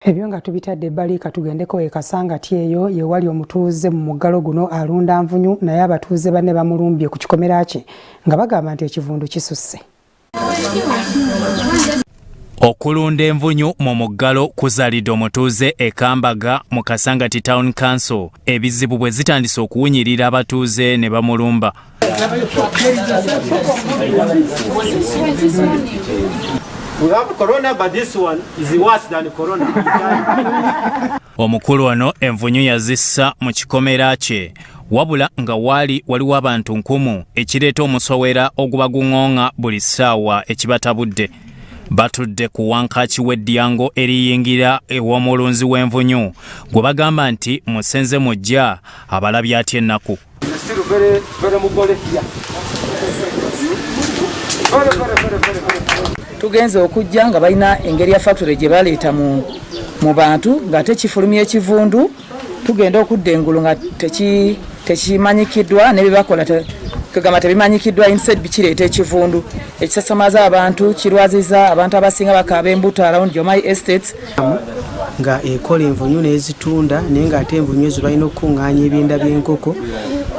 Ebyo nga tubitadde ebbali, katugendeko e Kasangati. Eyo yewali omutuuze mu muggalo guno alunda nvunyu, naye abatuuze banne bamulumbye ku kikomera kye nga bagamba nti ekivundu kisusse. Okulunda envunyu mu muggalo kuzaalidde omutuuze e Kambaga mu Kasangati Town Council ebizibu bwe zitandise okuwunyirira abatuuze ne bamulumba. We have corona, but this one is worse than corona. Omukulu ono envunyu yazissa mu kikomera kye, wabula nga waali waliwo abantu nkumu, ekireeta omusowera oguba guŋŋooŋa buli ssaawa ekibatabudde. Batudde ku wankaaki w'eddyango eriyingira ew'omulunzi w'envunyu gwe bagamba nti musenze mujja abalabye atya ennaku. Still very, very mugole here. Very, very, very, very, very. Tugenze okujja nga balina engeri ya factory gye baleeta mu bantu ng'ate kifulumya ekivundu. Tugenda okudda engulu nga tekimanyikiddwa n'ebibakola kegamba tebimanyikiddwa. Instead bikireeta ekivundu ekisasamaza abantu, kirwaziza abantu. Abasinga bakaaba embuto around Jomai Estates. Nga ekola envunyu n'ezitunda, naye ng'ate envunyu ezo balina okukuŋŋaanya ebyenda by'enkoko,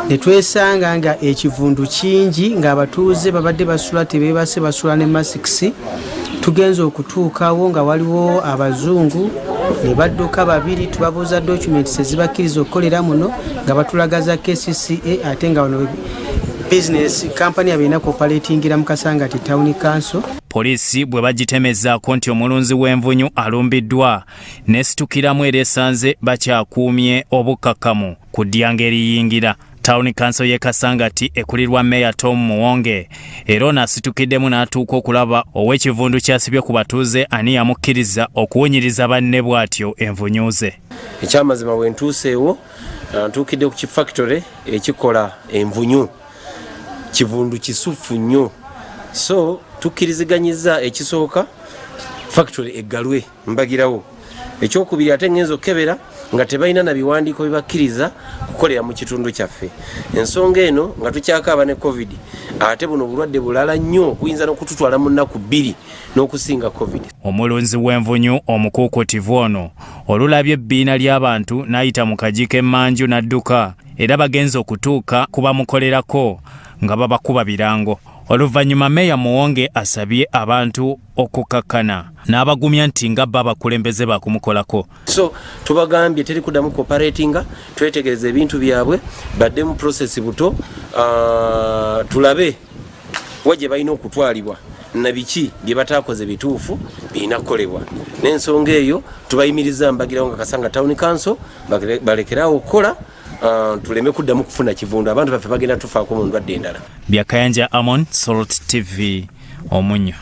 ne twesanga nga ekivundu kingi, ng'abatuuze babadde basula tebeebase, basula ne masks. Tugenze okutuukawo nga waliwo abazungu ne badduka babiri. Tubabuuza documents ezibakkiriza okukolera muno, nga batulaga za KCCA, ate nga wano business company yabeerina kuoperatingira mu Kasangati Town Council. Poliisi bwe bagitemezaako nti omulunzi w'envunyu alumbiddwa, n'esitukiramu era esanze bakyakuumye obukkakkamu ku ddyango eriyingira. Town Council y'e Kasangati ekulirwa Meeya Tom Muwonge, era ono asitukiddemu n'atuuka okulaba ow'ekivundu kyasibye ku batuuze ani yamukkiriza okuwunyiriza banne bw'atyo envunyu ze. Ekyamazima, bwe ntuuseewo, ntuukidde ku kifactory ekikola envunyu, kivundu kisufu nnyo. So tukkiriziganyiza, ekisooka factory eggalwe mbagirawo. Ekyokubiri, ate ngenza okukebera nga tebalina na biwandiiko bibakkiriza kukolera mu kitundu kyaffe. Ensonga eno nga tukyakaaba ne COVID, ate buno obulwadde bulala nnyo, buyinza n'okututwala mu nnaku 2 n'okusinga COVID. Omulunzi w'envunyu omukuukutivu ono olulabye ebbiina ly'abantu n'ayita mu kagiiko emmanju n'adduka, era bagenze okutuuka ku bamukolerako nga babakuba birango. Oluvannyuma Meeya Muwonge asabye abantu okukakkana n'abagumya nti nga bo abakulembeze bakumukolako. So tubagambye teri kuddamu cooperatinga, twetegereza ebintu byabwe, badde mu process buto, tulabe wa gye balina okutwalibwa na biki bye bataakoze bituufu birina kukolebwa. N'ensonga eyo tubayimiriza mbagirawo nga Kasanga Town Council balekerawo okukola, tuleme kuddamu kufuna kivundu. Abantu baffe bagenda tufaako mu ndwadde endala. Byakayanja Amon, Salt TV, Omunyo.